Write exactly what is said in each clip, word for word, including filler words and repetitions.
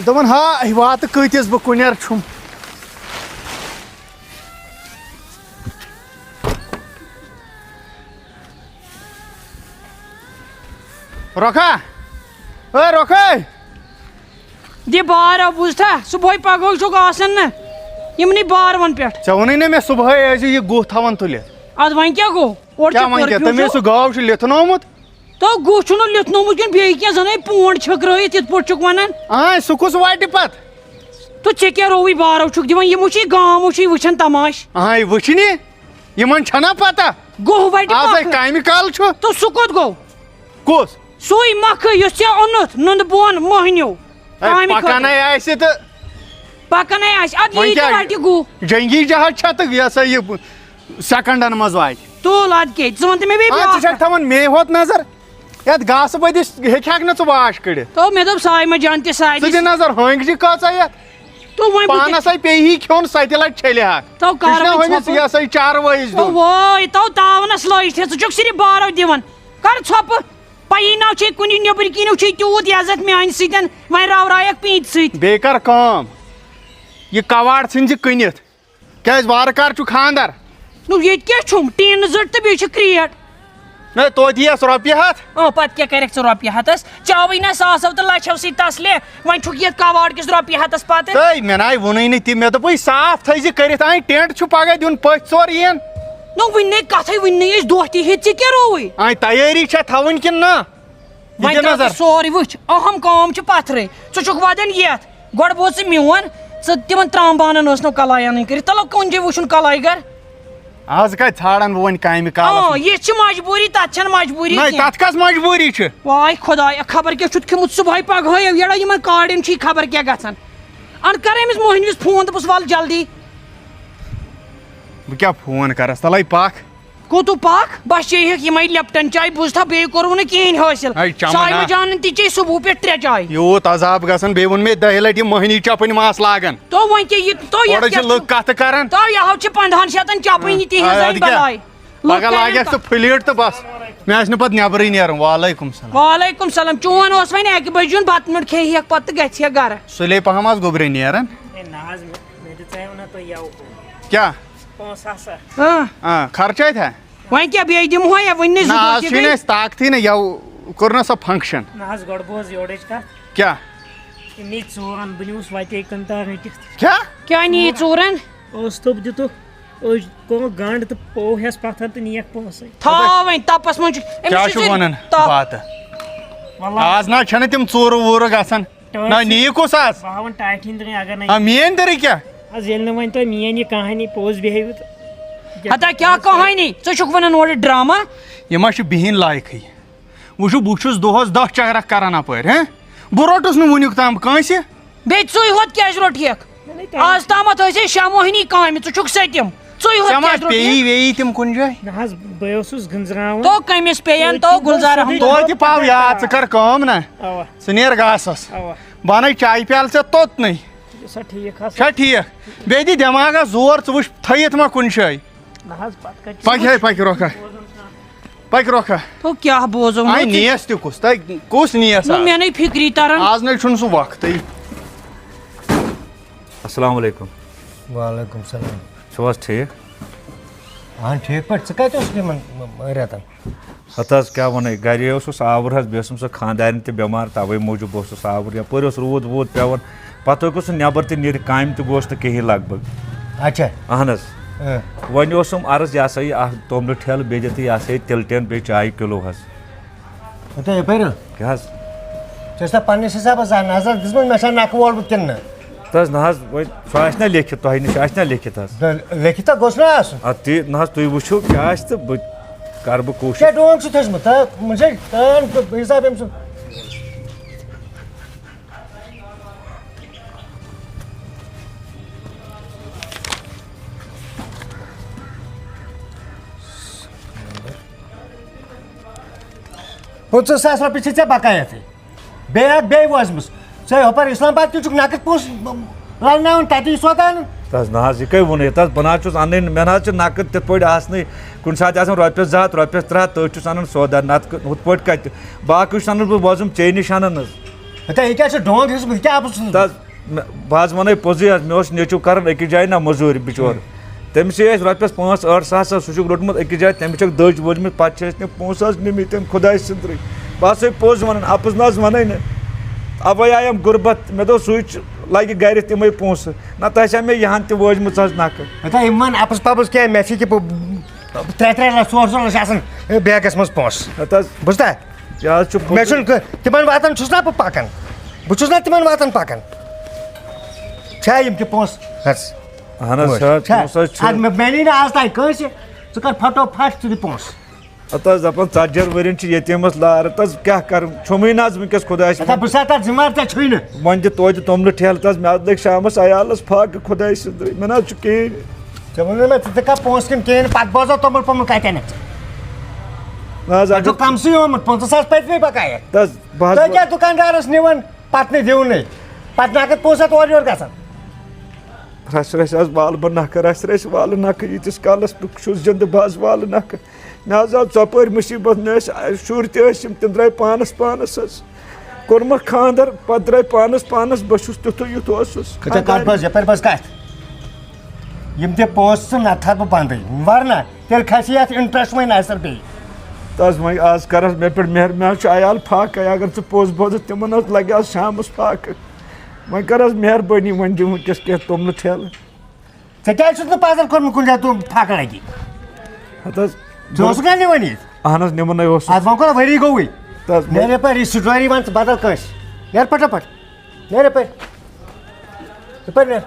دوٚپُن، ہا، واتہٕ کۭتِس بہٕ کُنٮ۪ر چھُم۔ رۄکھا، اے رۄکھے۔ دِ بار، بوٗزتھا؟ صُبحٲے پگہٲے چھُکھ آسان نہ یِمنٕے بارون پٮ۪ٹھ۔ ژےٚ ووٚنُے نہ مےٚ صُبحٲے ٲسۍ زِ یہِ گُہہ تھاوان تُلِتھ۔ اَدٕ وۄنۍ کیٛاہ گوٚو؟ اورٕ کیٛاہ چھُ وۄنۍ کیٛاہ؟ curfew تٔمۍ چھُ۔ سُہ گاو چھُ لِتھنومُت۔ تو گُہہ چھُنہٕ لِتھنومُت کِنہٕ بیٚیہِ کینٛہہ، زَن ہے پونٛڈ چھٔکرٲیِتھ یِتھ پٲٹھۍ چھُکھ وَنان۔ آے، سُہ کُس وَٹہِ پَتہٕ؟ تو ژےٚ کیٛاہ رووُے بارو چھُکھ دِوان؟ یِمو چھُے گامو چھُے وٕچھان تماش۔ آے، وٕچھنہِ؟ یِمَن چھَنا پَتہ؟ گُہہ وَٹہِ آز ہے پَکھ۔ کَمہِ کالہٕ چھُ؟ تو سُہ کوٚت گوٚو؟ کُس؟ سُے مۄکھٕ یُس ژےٚ اوٚنُتھ نُنٛدٕ بون مۄہنیو۔ ہے، کامہِ پَکان خٲطرٕ۔ ہے آسہِ تہٕ پَکان ہے آسہِ۔ اَدٕ وۄنۍ یی تہٕ کیٛاہ؟ وَٹہِ گُہہ۔ جنگی جہاز چھا تہٕ یہِ ہسا یہِ سیکنڈن منٛز واتہِ۔ تُل اَدٕ کیٛاہ، ژٕ وَن تہٕ مےٚ بیٚیہِ آ، ژٕ بیٛاکھ چھَکھ اَکھ۔ تھاوان مے ہوت نظر؟ یَتھ گاسہٕ بٔدِس ہیٚکہِ ہا نہٕ ژٕ واش کٔڑِتھ۔ تو مےٚ دوٚپ سایمہ جان تہِ سارِ۔ ژٕ دِ نظر، ہٲنٛگۍ چھِ کۭژاہ یَتھ۔ تو وۄنۍ بہٕ پانَس کیٛاہ ہے پیٚیہِ ہی کھیوٚن، سۄ تہِ لَٹہِ چھٔلہِ ہا۔ تو کر ژٕ چھُنہ وۄنۍ ہُمِس ژھۄپہٕ۔ یہِ ہسا یہِ چاروٲیِس تو دیُن۔ وٲے، تو تاونَس لٲج تھے، ژٕ چھُکھ صرف بارو دِوان۔ کر ژھۄپہٕ۔ پَیی نہ چھے کُنہِ نیٚبٕرۍ کِنۍ چھے تیوٗت عزت میٛانہِ سۭتۍ، وۄنۍ راورایَکھ پیٖنتہِ سۭتۍ۔ بیٚیہِ کر کٲم، یہِ کواڑ ژھٕنۍ زِ کٕنِتھ۔ کیٛازِ وارٕ کار چھُ خانٛدر؟ نو ییٚتہِ کیٛاہ چھُم؟ ٹیٖنہٕ زٔٹ تہٕ بیٚیہِ چھِ کرٛیٹ۔ نہ، توتہِ یِیَس رۄپیہِ ہَتھ۔ اۭں، پَتہٕ کیٛاہ کَرٮ۪کھ ژٕ رۄپیہِ ہَتَس؟ چاوٕے نہ ساسو تہٕ لَچھو سۭتۍ تَسلے، وۄنۍ چھُکھ یَتھ کَواڑ کِس رۄپیہِ ہَتَس پَتہٕ۔ تہٕ مےٚ نہ آے ووٚنُے نہٕ تہِ، مےٚ دوٚپُے صاف تھٲیزِ کٔرِتھ، آے ٹٮ۪نٛٹ چھُ پَگاہ دیُن، پٔژھۍ ژور یِن۔ نو وٕنہِ نَے کَتھٕے، وٕنہِ نَے ٲسۍ دۄہ تہِ ہیٚتھ، ژےٚ کیٛاہ رووُے؟ آے تیٲری چھےٚ تھاوٕنۍ کِنہٕ نہ؟ یہِ وۄنۍ دِ ترٛاو نظر۔ ژٕ سورُے وٕچھ، اہم کٲم چھِ پَتھرٕے۔ ژٕ چھُکھ وَدان یَتھ۔ گۄڈٕ بوز ژٕ میون، ژٕ تِمَن ترٛام بانَن ٲس نہٕ کَلاے اَنٕنۍ کٔرِتھ۔ تَلو کُنہِ جایہِ وٕچھُن کَلاے گَر۔ آز کَتہِ ژھانٛڈَن بہٕ وۄنۍ کامہِ کالَس آ، منٛز؟ یہِ چھِ مجبوٗری، تَتھ چھَنہٕ مجبوٗری نَے، کینٛہہ۔ تَتھ کَس مجبوٗری چھِ؟ واے خۄدایا، خبر کیٛاہ چھُتھ کھیوٚمُت صُبحٲے پَگہٲے، یَڑا یِمَن کاڑٮ۪ن چھُے خبر کیٛاہ گژھان۔ اَن کَر أمِس موہنوِس فون، دوٚپُس وَل جلدی۔ بہٕ کیٛاہ فون کَرَس؟ تَلَے پَکھ۔ کوٚتُو پَکھ؟ بَس چے ہیٚکھ یِمَے لیپٹن چاے بوٗزتھا، بیٚیہِ کوٚروٕ نہٕ کِہیٖنۍ حٲصِل۔ ہے، چمن سایمہٕ آ۔ جانَن تہِ چے صُبحُ پٮ۪ٹھ ترٛےٚ چاے۔ یوٗت عذاب گژھان، بیٚیہِ ووٚن مےٚ دَہہِ لَٹہِ یِم مۄہنی چَپٕنۍ مَس لاگان۔ تو وۄنۍ کیٛاہ یہِ، تو یَتھ اورٕ چھِ کیٛاہ چھُ؟ لُکھ کَتھٕ کَران۔ تو یہِ ہاو چھِ پنٛدہَن شَتَن چَپٕنۍ آ، تِہِنٛز آ، اَدٕ أنۍ کیٛاہ؟ بَلاے۔ لُکھ پَگاہ کَرن لاگٮ۪کھ کَتھ۔ ژٕ پھٕلیٖٹ تہٕ بَس۔ مےٚ آسہِ نہٕ پَتہٕ نٮ۪برٕے نیرُن۔ وعلیکُم سلام۔ وعلیکُم سلام۔ چون اوس وۄنۍ اَکہِ بَجہِ یُن، بَتہٕ میوٚنٛڈ کھیٚیہِ ہیٚکھ پَتہٕ تہٕ گژھِ ہیٚکھ گَرٕ۔ سُلے پَہَم آسہٕ گوٚبرِ نیران۔ ہے نہ حظ، مےٚ، مےٚ دِژاے وۄنۍ تۄہہِ یَوٕ پونٛسہٕ۔ کیٛاہ؟ پونٛسہٕ ہسا۔ آ۔ آ، خرچے تھا؟ وۄنۍ کیٛاہ، بیٚیہِ دِمہوے یا وٕنہِ نہ، زٕ دۄہ آز چھِ چھِنہٕ گٔے۔ اَسہِ طاقتٕے نہ، یَوٕ کوٚر نہ سۄ function۔ نہ حظ، گۄڈٕ بوز یورٕچ کَتھ۔ کیٛاہ؟ یِم نی ژورَن، بہٕ نِمَس وَتے کَنٹا رٔٹِتھ۔ کیٛاہ؟ کیٛاہ نی ژورَن؟ اوس توٚپ دِتُکھ، أسۍ کوٚرُکھ گنٛڈ تہٕ پوٚو ہٮ۪س پَتھَر تہٕ نِیَکھ پونٛسَے۔ تھاو وۄنۍ تَپَس منٛز چھُ، أمِس کیٛاہ چھُ چھُ زِ وَنان تَپھ۔ باتہٕ؟ وَللہ۔ آز نہ چھَنہٕ تِم ژوٗرٕ ووٗرٕ گژھان۔ ٹٲٹھۍ نہ، چھِ۔ نِیِو کُس آز؟ بہٕ ہاوَن ٹاٹھۍ ہِنٛدۍ دٔرۍ اگر نہ آ، میٛٲنۍ دٔرۍ کیٛاہ؟ آز ییٚلہِ نہٕ وۄنۍ تۄہہِ میٛٲنۍ یہِ کہانی پوٚز بیٚہیوٕ تہٕ۔ ہتا کیٛاہ کہانی؟ ژٕ چھُکھ وَنان اورٕ ڈرامہ؟ یِم ہا چھِ بِہِنۍ لایقٕے۔ وٕچھِو، بہٕ چھُس دۄہَس دَہ چکرا کران اَپٲرۍ، ہہ؟ بہٕ روٚٹُس نہٕ وٕنیُک تام کٲنٛسہِ۔ بیٚیہِ ژٕے ہوت کیٛازِ روٚٹہکھ؟ نہ، نہ، تۄہہِ آز تامَتھ ٲسۍ أسۍ شےٚ موہنی کامہِ، ژٕ چھُکھ سٔتِم۔ ژٕے ہوت ژےٚ ما کیٛازِ روٚٹہکھ؟ پیٚیی ویٚیی تِم کُنہِ جایہِ؟ نہ حظ، بہٕ اوسُس گٔنزراوان۔ تو کٔمِس پیٚین؟ تو توتہِ گُلزار گوٚو احمد۔ سیوٚدُے توتہِ پاو یاد، ژٕ کر کٲم نہ۔ اَوا۔ ژٕ نیر گاسس۔ اَوا۔ بہٕ اَنَے چایہِ پیالہٕ ژےٚ توٚتنٕے۔ یہِ چھا ٹھیٖک حظ؟ چھا ٹھیٖک؟ بیٚیہِ دِ دٮ۪ماغس زور، ژٕ وٕچھ تھٲیِتھ ما کُنہِ جایہِ۔ نہ حظ، پتہٕ کَتہِ چھُ پَکہِ ہے، پَکہِ رۄکھا۔ پَکہِ رۄکھا۔ تو کیٛاہ بوزو؟ آے نہ ژٕ نیس تہِ کُس؟ تۄہہِ کُس نیس نہ آز؟ مےٚ نَے فِکری تَران۔ آز نَے چھُنہٕ سُہ وقتٕے۔ السلام علیکم۔ وعلیکم السلام۔ چھِو حظ ٹھیٖک؟ اہن ٹھیٖک پٲٹھۍ۔ ژٕ کَتہِ اوسُکھ یِمَن رٮ۪تَن؟ ہتہٕ حظ، کیٛاہ وَنَے، گَرے اوسُس آوُر حظ، بیٚیہِ ٲسٕم سۄ خانٛدارِنۍ تہِ بٮ۪مار، تَوَے موٗجوٗب اوسُس آوُر۔ یَپٲرۍ اوس روٗد ووٗد پٮ۪وان، پَتہٕ ہیوٚکُس نہٕ نٮ۪بَر تہِ نیٖرِتھ، کامہِ تہِ گوس نہٕ کِہیٖنۍ لگ بگ۔ اچھا۔ اہن حظ۔ اۭں۔ وۄنۍ اوسُم عرض، یہِ ہسا یہِ اَکھ توٚملہٕ ٹھیلہٕ، بیٚیہِ دِتہٕ یہِ ہسا یہِ تِلہٕ ٹٮ۪ن، بیٚیہِ چایہِ کِلوٗ حظ۔ ہَتہٕ یَپٲرۍ۔ کیٛاہ حظ؟ ژےٚ ٲسۍ نا پنٛنِس حِسابَس زانٛہہ نظر دِژمٕژ، مےٚ چھا نَکھٕ وولمُت کِنہٕ نہٕ؟ تہٕ حظ، نہ حظ، وۄنۍ سُہ آسہِ نا لیکھِتھ، تۄہہِ نِش آسہِ نا لیکھِتھ حظ؟ تہٕ لیکھِتھ تہ گوٚژھ نا آسُن۔ اَدٕ تہِ نہ حظ، تُہۍ وٕچھِو کیٛاہ آسہِ تہٕ بہٕ کَرٕ بہٕ کوٗشِش۔ ژےٚ ڈونٛگ چھُ تھٔچمُت، تہٕ مُجے تان حِساب أمۍ سُنٛد۔ پٕنٛژٕہ ساس رۄپیہِ چھِ ژےٚ بقایتھٕے۔ بیٚیہِ اَکھ بیٚیہِ وٲژمٕژ۔ ژےٚ ہُپٲرۍ اِسلام آباد کِنۍ چھُکھ نقد پونٛسہٕ لَلناوان، تَتی سوزان۔ تَس نہ حظ، یہِ کٔہۍ ووٚنُے؟ تَس بہٕ نہ حظ چھُس اَنٕنۍ، مےٚ نہ حظ چھِ نقد تِتھ پٲٹھۍ آسنٕے۔ کُنہِ ساتہٕ آسان رۄپیَس زٕ ہَتھ، رۄپیَس ترٛےٚ ہَتھ، تٔتھۍ چھُس اَنان سودا، نَتہٕ کہٕ-، ہُتھ پٲٹھۍ کَتہِ؟ باقٕے چھُس اَنان بہٕ وۄزُم ژے نِش اَنان حظ۔ ہتا، یہِ کیٛاہ چھُ ڈونٛگ ہیوٚتمُت؟ یہِ کیٛاہ آپُز چھُ؟ تَس، مےٚ، بہٕ حظ وَنَے پوٚزُے حظ، مےٚ اوس نیٚچوٗ کَران أکِس جایہِ نہ مٔزوٗرۍ بِچور۔ تٔمِس چھِ أسۍ رۄپیَس پانٛژھ ٲٹھ ساس حظ، سُہ چھُکھ روٚٹمُت أکِس جایہِ، تٔمِس چھَکھ دٔج وٲجمٕژ، پَتہٕ چھِ أسۍ تِم پونٛسہٕ حظ نِمٕتۍ تٔمۍ خۄداے سٕنٛدرٕے۔ بہٕ ہسا پوٚز وَنان، اَپُز نہ حظ وَنَے نہٕ۔ اَوَے آیَم غُربت، مےٚ دوٚپ سُے چھُ، لَگہِ گَرِ تِمَے پونٛسہٕ، نَتہٕ آسہِ ہا مےٚ یہِ ہَن تہِ وٲجمٕژ حظ نَکھٕ۔ ہتا، یِم وَن اَپُز پَپُز کینٛہہ، مےٚ چھِ یہِ پو-، ترٛےٚ ترٛےٚ لَچھ، ژور ژور لَچھ آسان، اے، بیگَس منٛز پونٛسہٕ۔ ہَتہٕ حظ۔ بوٗزتھا؟ یہِ حظ چھُ پوٚز۔ مےٚ چھُنہٕ کٲ-، تِمَن واتان چھُس نا بہٕ پَکان۔ بہٕ چھُس نا تِمَن واتان پَکان۔ چھا یِم تہِ پونٛسہٕ؟ ہَس۔ اَہَن حظ، بوز۔ سر، چھا؟ پونٛسہٕ حظ چھُ۔ اَدٕ مےٚ، مےٚ نی نہٕ آز تام کٲنٛسہِ۔ ژٕ کَر پھٹو پھٹ، ژٕ دِ پونٛسہٕ۔ ہَتہٕ حظ، دَپان ژتجِہَن ؤرِین چھِ یتیٖمَس لار، ہَتہٕ حظ، کیٛاہ کَرٕ؟ چھُمٕے نہ حظ وٕنکیٚس خۄدایَس اَتھ منٛز۔ بہٕ چھُس تَتھ ذِمہٕ وار، ژےٚ چھُے نہٕ۔ وۄنۍ دِ توتہِ توٚملہٕ ٹھیلہٕ، ہَتہٕ حظ، مےٚ حظ لٔگۍ شامَس عیالَس پھاکہٕ خۄدایہِ سٕنٛدرٕے، مےٚ نہ حظ چھُ کِہیٖنۍ۔ ژےٚ ووٚنُے مےٚ، ژٕ، ژٕ کَر پونٛسہٕ کِنہٕ کِہیٖنۍ، پَتہٕ بوزو توٚمُل پوٚمُل کَتٮ۪ن چھِ۔ نہ حظ، مےٚ اَتھ چھُ چھُ کَمسٕے آمُت، پٕنٛژٕہ ساس پٔتمہِ بقایا۔ تَس بہٕ حظ تُہۍ کیٛاہ دُکاندارَس نِوان، پَتہٕ نہٕ دِونٕے، پَتہٕ نہ کَتھ پونٛسہٕ اَتھ اورٕ یورٕ گژھان۔ رَسہِ رَسہِ حظ والہٕ بہٕ نَکھٕ، رَسہِ رَسہِ والہٕ نَکھٕ، ییٖتِس کالَس بہٕ چھُس زِندٕ بہٕ حظ والہٕ نَکھٕ۔ مےٚ حظ آو ژۄپٲرۍ مُصیٖبت، مےٚ ٲسۍ شُرۍ تہِ ٲسۍ یِم، تِم درٛاے پانَس پانَس حظ۔ کوٚرمَکھ خانٛدر، پَتہٕ درٛاے پانَس پانَس، بہٕ چھُس تیُتھُے یُتھ اوسُس۔ کَتہِ کَتھ بَس، یَپٲرۍ بَس کَتھ۔ یِم تہِ پونٛسہٕ ژٕ نَتہٕ تھاوٕ بہٕ بَنٛدٕے، وَرنہ تیٚلہِ کھَسہِ یَتھ interest وۄنۍ نَسَر بیٚیہِ۔ تَس وۄنۍ آز کَرَس مےٚ پٮ۪ٹھ مہربٲنی، مےٚ حظ چھُ عیال فاقَے، اگر ژٕ پوٚز بوزَتھ تِمَن حظ لَگہِ آز شامَس فاقہٕ۔ وۄنۍ کَر حظ مہربٲنی، وۄنۍ دِ وٕنکٮ۪س کینٛہہ توٚملہٕ ٹھیلہٕ۔ ژےٚ کیٛازِ چھُکھ نہٕ پَزَر کوٚرمُت کُنہِ جایہِ تِم پھاکہٕ لَگی؟ ہَتہٕ حظ۔ ژٕ اوسُکھ نا نِوان یہِ؟ اَہَن حظ، نِوان ہے اوسُس۔ اَتھ وۄنۍ کوٗتاہ ؤری گوٚوُے؟ تہٕ حظ، نیر یَپٲرۍ، یہِ story وَن ژٕ بدل کٲنٛسہِ۔ نیر پَٹ یَپٲرۍ۔ نیر یَپٲرۍ۔ یَپٲرۍ نیر۔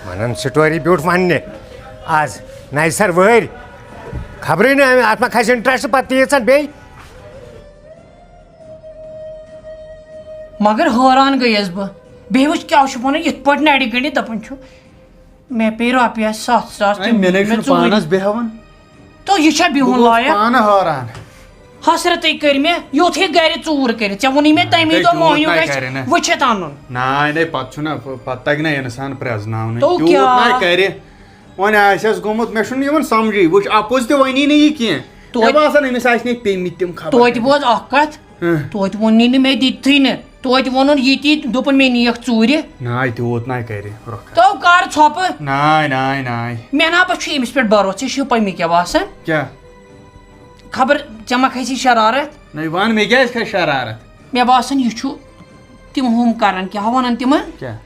وَنان story بیوٗٹھ وَننہِ۔ آز نَیہِ سَر وٲرۍ۔ خبرٕے نہٕ اَتھ ما کھسہِ interest پَتہٕ تیٖژَن بیٚیہِ۔ مگر حٲران گٔیَس بہٕ۔ بیٚیہِ وٕچھ کیٛاہ چھُ وَنان، یِتھ پٲٹھۍ نَرِ گٔنٛڈِتھ دَپان چھُ، مےٚ پیٚیہِ رۄپیَس ستھ ساس، اے، تِم مےٚ نَے دِتۍ مےٚ چھُنہٕ ژوٗرِ۔ پانَس بیٚہوان۔ تو یہِ چھا بہٕ بِہُن گوٚوُس لایق؟ پانہٕ حٲران۔ حسرتٕے کٔرۍ مےٚ، یُتھ ہیٚکہِ گَرِ ژوٗر کٔرِتھ۔ ژےٚ ووٚنُے مےٚ تَمی ہے، دۄہ تیوٗت موہنیوٗ نَے گژھِ کَرِ نہٕ۔ وٕچھِتھ اَنُن۔ نَے، نَے، پَتہٕ چھُنہ، پَتہٕ تَگہِ نہ اِنسان پرٛزناونٕے۔ تو تیوٗت کیٛاہ؟ نَے کَرِ۔ وۄنۍ آسٮ۪س گوٚمُت، مےٚ چھُنہٕ یِوان سَمجھٕے۔ وٕچھ، اَپُز تہِ وَنی نہٕ یہِ کینٛہہ۔ توتہِ مےٚ باسان، أمِس آسہِ نہٕ پیٚمٕتۍ تِم خبر۔ توتہِ بوز اَکھ کَتھ۔ ہہ۔ توتہِ ووٚنُے نہٕ مےٚ دِتھٕے نہٕ۔ توتہِ ووٚنُن یہِ تی، دوٚپُن مےٚ نِیَکھ ژوٗرِ۔ نَے، تیوٗت نَے کَرِ رۄخ۔ تو کَر ژھۄپہٕ۔ نَے، نَے، نَے۔ مےٚ نا پَتہٕ چھُ أمِس پٮ۪ٹھ بھروسہٕ، ژےٚ چھُے پَمہِ کیٛاہ باسان؟ کیٛاہ؟ خبر ژےٚ ما کھسی شرارت؟ نَے وَن، مےٚ کیٛازِ کھسہِ شرارت؟ مےٚ باسان، یہِ چھُ تِم ہُم کَران، کیٛاہ وَنان تِمَن؟ کیٛاہ؟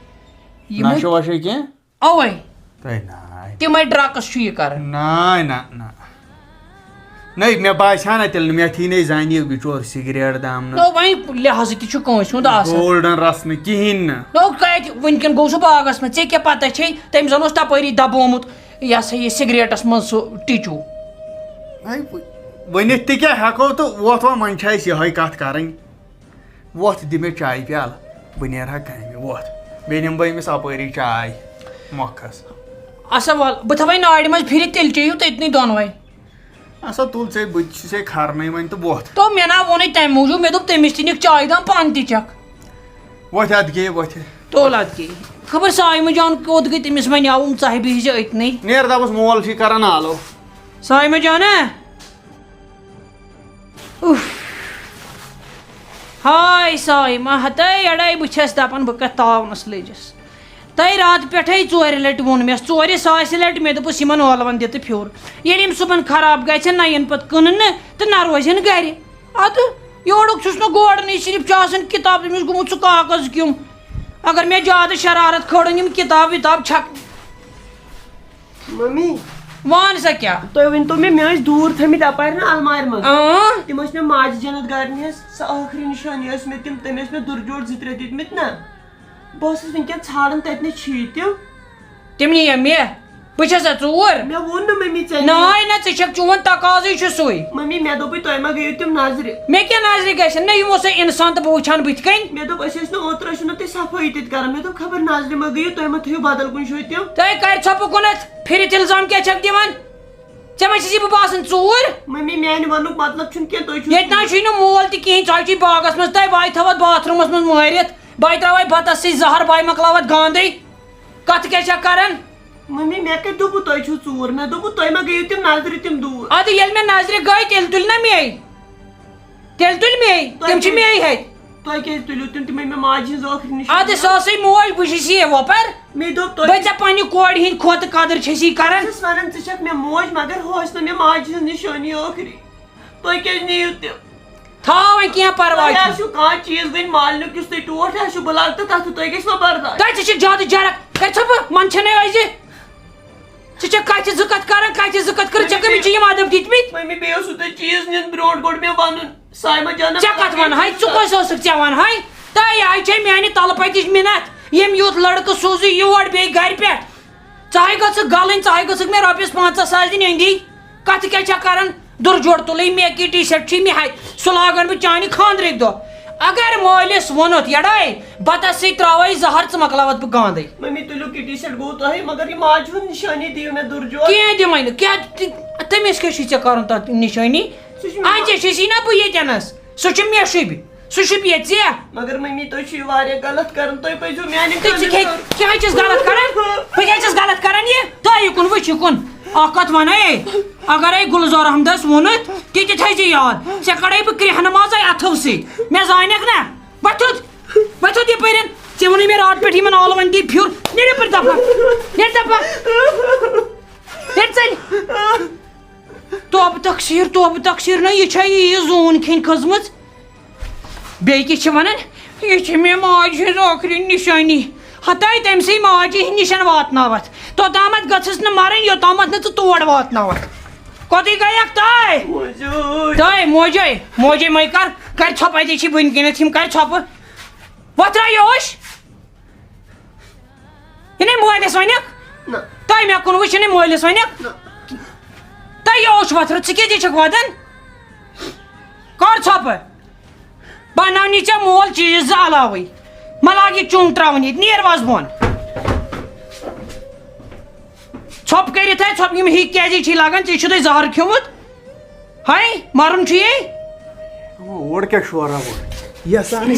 یِمَے نشہٕ وشہٕ کینٛہہ؟ اوے۔ تۄہہِ ناے۔ تِمے drugs چھُ یہِ کران۔ ناے، نہ، نہ۔ نَے، مےٚ باسہِ ہا نہ تیٚلہِ نہٕ، مےٚ تھی نَے زانہِ یہِ بِچور سِگریٹ دام نہٕ۔ نو، وۄنۍ لحاظ تہِ چھُ کٲنٛسہِ ہُنٛد آسان۔ Golden رَس نہٕ کِہیٖنۍ نہٕ۔ نو، کَتہِ؟ وٕنکٮ۪ن گوٚو سُہ باغس منٛز، ژےٚ کیٛاہ پتہ چھے؟ تٔمۍ زَن اوس تَپٲری دَبومُت، یہِ ہسا یہِ سِگریٹَس منٛز سُہ ٹِچوٗ۔ نَے، ؤ-، ؤنِتھ تہِ کیٛاہ ہٮ۪کو تہٕ وۄتھ وۄنۍ، وۄنۍ چھِ اَسہِ یِہوٚے کَتھ کَرٕنۍ۔ وۄتھ دِ مےٚ چایہِ پیالہٕ، بہٕ نیرٕ ہا کامہِ، وۄتھ۔ بیٚیہِ نِمہٕ بہٕ أمِس اَپٲری چاے مۄکھس۔ اَسا وَل، بہٕ تھاوَے نارِ منٛز پھِرِتھ، تیٚلہِ چیٚیِو تٔتنٕے دۄنوَے۔ اَسا تُل ژےٚ، بہٕ تہِ چھُسے کھرنَے وۄنۍ تہٕ وۄتھ۔ تو مےٚ نا ووٚنُے تَمہِ موٗجوٗب، مےٚ دوٚپ تٔمِس تہِ نِکھ چایہِ دام، پانہٕ تہِ چَکھ۔ وۄتھ اَدٕ کے، وۄتھ۔ تول اَدٕ کے۔ خبر سایمہٕ جان کوٚت گٔے، تٔمِس وَنیٛاوُم ژاہہِ بِہِزِ أتنٕے۔ نیر دَپُس مول چھُے کَران آلو۔ سایمہٕ جانہ۔ اُف۔ ہاے سایمہ، ہتے اڑے بہٕ چھَس دَپان بہٕ کَتھ تاونَس لٔجِس۔ تۄہہِ راتہٕ پٮ۪ٹھَے ژورِ لَٹہِ ووٚن مےٚ، ژورِ ساسہِ لَٹہِ مےٚ دوٚپُس یِمَن ٲلوَن دِ تہٕ پھیُر۔ ییٚلہِ یِم صُبحن خراب گژھن نہ یِن پَتہٕ کٕننہٕ تہٕ نہ روزن گَرِ۔ اَدٕ یورُک چھُس نہٕ گوڈنٕے، صرف چھُ آسان کِتاب، تٔمِس گوٚمُت سُہ کاغذ کیوٚم۔ اگر مےٚ زیادٕ شرارت کھٲڑٕن یِم کِتاب وِتاب چھَک۔ ممی، وَن سا کیٛاہ؟ تُہۍ ؤنۍ تو مےٚ، مےٚ ٲسۍ دوٗر تھٲمٕتۍ اَپارِ نا اَلمارِ منٛز۔ اۭں۔ تِم ٲسۍ مےٚ ماجہِ جنت گارنہِ ہٕنٛز سۄ ٲخری نِشٲنی ٲسۍ مےٚ تِم، تٔمۍ ٲسۍ مےٚ دُرجوڑ زٕ ترٛےٚ دِتمٕتۍ نا۔ بہٕ ٲسٕس وٕنکٮ۪ن ژھانڈان، تَتہِ نَے چھِی تِم۔ تِم نِیَم مےٚ۔ بہٕ چھَسا ژوٗر؟ مےٚ ووٚن نہٕ ممی ژےٚ نِیَم۔ ناے نہ، ژٕ چھَکھ، چون تقاضٕے چھُ سُے۔ ممی، مےٚ دوٚپُے تۄہہِ ما گٔیِو تِم نظرِ؟ مےٚ کیٛاہ نظرِ گژھن؟ نہ، یِم اوسا اِنسان تہٕ بہٕ وٕچھان بٕتھِ کَنۍ؟ مےٚ دوٚپ أسۍ ٲسۍ نہٕ اوترٕ ٲسِو نہٕ تُہۍ صفٲیی تہِ تہِ کران۔ مےٚ دوٚپ خبر نظرِ ما گٔیِو، تُہۍ ما تھٲیِو بدل کُنہِ جایہِ تِم۔ تۄہہِ کَرِ ژھۄپہٕ کُنَتھ پھِرِتھ الزام کیٛاہ چھَکھ دِوان؟ ژےٚ ما چھِ یہِ بہٕ باسان ژوٗر؟ ممی، میانہِ وننُک مطلب چھُنہٕ کینٛہہ، تُہۍ چھِو ییٚتہِ نہ حظ چھُے نہٕ مول تہِ کِہیٖنۍ، ژٕ حظ چھُے باغس منٛز، تۄہہِ بہٕ ہاے تھاوَتھ باتھ روٗمَس منٛز مٲرِتھ، بہٕ ہاے ترٛاوَے بَتَس سۭتۍ زَہر، بہٕ ہاے مۄکلاوَتھ گانٛدٕے۔ کَتھ کیٛاہ چھَکھ کَران؟ ممی، مےٚ کَتہِ دوٚپوُ تۄہہِ چھِو ژوٗر؟ مےٚ دوٚپوُ تۄہہِ ما گٔیِو تِم نظرِ تِم دوٗر؟ اَدٕ ییٚلہِ مےٚ نظرِ گٔے، تیٚلہِ تُلۍ نہ مے۔ تیٚلہِ تُلۍ مے، تۄہہِ تِم چھِ کیٛازِ، مے ہیٚتۍ۔ تۄہہِ کیٛازِ تُلِو تِم؟ تِمے مےٚ ماجہِ ہٕنٛز ٲخری نِشٲنی۔ اَدٕ سۄ ٲسٕے موج، بہٕ چھُس یہِ وۄپَر۔ مے دوٚپ تۄہہِ۔ بہٕ ژےٚ پننہِ کورِ ہِنٛدۍ کھۄتہٕ قدٕر چھےٚ سی کران۔ بہٕ چھَس وَنان، ژٕ چھَکھ مےٚ موج، مگر ہُہ ٲس نہٕ مےٚ ماجہِ ہٕنٛز نِشٲنی ٲخری۔ تُہۍ کیٛازِ نِیِو تِم؟ تھاو وۄنۍ کینٛہہ پرواے تۄہہِ چھُنہٕ۔ آسِو کانٛہہ چیٖز وۄنۍ مالنُک یُس تُہۍ ٹوٹھ آسِو، بہٕ لاگہٕ تہٕ تَتھ تہٕ تُہۍ گٔژھِوا برداش۔ تۄہہِ تہِ چھِ زیادٕ جرک۔ کَرِ ژھۄپہٕ، منٛدچھے نَے أزِ۔ ژٕ چھَکھ کَتھِ زٕ کَتھ کران، کَتھِ زٕ کَتھ کران، ژےٚ کٔمِس چھِ یِم ادب دِتمٕتۍ؟ مٔمی، بیٚیہِ اوسوٕ تۄہہِ چیٖز نِنۍ برونٛٹھ گۄڈٕ مےٚ وَنُن۔ سایمہ جانہ، ژےٚ کَتھ وَنہٕ ہاے؟ ژٕ کۄس ٲسٕکھ ژےٚ وَنہٕ ہاے؟ تۄہہِ آے چھے میٛانہِ تَلہٕ پَتِچ مِنَت، ییٚمۍ یوٗت لڑکہٕ سوٗزُے یور بیٚیہِ گَرِ پٮ۪ٹھ۔ ژٕ ہاے گٔژھٕکھ گَلٕنۍ، ژٕ ہاے گٔژھٕکھ مےٚ رۄپیَس پنٛژاہ ساس دِنۍ أنٛدی۔ کَتھٕ کیٛاہ چھےٚ کَران؟ دُر جوڑ تُلٕے مےٚ، کِٹی سیٹ چھُے مےٚ ہَتہِ، سُہ لاگَن بہٕ چانہِ خانٛدرٕکۍ دۄہ۔ اگر مٲلِس ووٚنُتھ، یَڑٲے، بَتَس سۭتۍ ترٛاوَے زَہر، ژٕ مۄکلاوَتھ بہٕ گانٛدَے۔ مٔمی، تُلِو کِٹی سیٹ گوٚو تۄہے، مگر یہِ ماجہِ ہُنٛد نِشٲنی دِیِو مےٚ دُر جوڑ۔ کینٛہہ دِمَے نہٕ، کیٛاہ تہِ-، تٔمِس کیٛاہ چھُے ژےٚ کَرُن تَتھ نِشٲنی؟ سُہ چھُ مےٚ اَتہِ چھِ سی نہ بہٕ ییٚتٮ۪نَس، سُہ چھُ مےٚ شوٗبہِ۔ سُہ چھُ بیٚیہِ ژےٚ۔ مگر مٔمی، تُہۍ چھِو یہِ واریاہ غلط کران، تُہۍ پٔزیو میانہِ تہٕ ژٕ خٲطرٕ کیٛاہ، کرُن۔ کیٛاہ چھَس غلط کران؟ بہٕ کیٛاہ چھَس غلط کران یہِ؟ تۄہہِ یہِ کُن وٕچھ یہِ کُن۔ اَکھ کَتھ وَنَے، اگرے گُلزار احمدَس ووٚنُتھ، تہِ تہِ تھٲیزِ یاد۔ ژےٚ کَڑَے بہٕ کرٛیٚہنہٕ منٛزَے اَتھو سۭتۍ۔ مےٚ زانٮ۪کھ نہ؟ وۄتھُتھ، وۄتھُتھ یَپٲرٮ۪ن۔ ژےٚ ووٚنُے مےٚ راتہٕ پٮ۪ٹھ یِمَن ٲلوَن دِ پھیُر۔ نیرِ یَپٲرۍ دَفعہ۔ نیرِ دَفعہ۔ نیرِ ژَلہِ۔ توبہٕ تقصیٖر، توبہٕ تقصیٖر، نہ یہِ چھا یہِ زوٗن کھیٚنۍ کھٔژمٕژ؟ بیٚیہِ کیٛاہ چھِ وَنان؟ یہِ چھِ مےٚ ماجہِ ہٕنٛز ٲخری نِشٲنی۔ ہتاے تٔمۍ سٕے ماجہِ ہِنٛدۍ نِشَن واتناوَتھ۔ توٚتامَتھ گٔژھٕس نہٕ مَرٕنۍ، یوٚتامَتھ نہٕ ژٕ تور واتناوَتھ۔ کوٚتٕے گٔیَکھ تاے؟ موجود۔ تاے، موجے، موجے مَے کَر، کَرِ ژھۄپہٕ، اَتے چھِ وٕنۍ کِنٮ۪تھ یِم، کَرِ ژھۄپہٕ۔ وۄتھ ترٛاو یہِ اوٚش۔ یہِ نے مٲلِس وَنٮ۪کھ؟ نہ۔ تۄہہِ مےٚ کُن وٕچھِو نے مٲلِس وَنٮ۪کھ؟ نہ۔ تۄہہِ یہِ اوٚش وۄتھرٕ، ژٕ کیٛازِ چھَکھ وَدان؟ کر ژھۄپہٕ۔ بناونی ژےٚ مول چیٖز زٕ علاوٕے۔ مہ لاگ یہِ چُنٛگ ترٛاوُن ییٚتہِ، نیر وَس بۄن۔ ژھۄپہٕ کٔرِتھ ہے ژھۄپہٕ، یِم ہی کیٛازِ چھی لاگان؟ ژےٚ چھُ تۄہہِ زہر کھیوٚمُت؟ ہاے، مَرُن چھُ یے؟ اور کیٛاہ شورا وۄنۍ؟ یَسان۔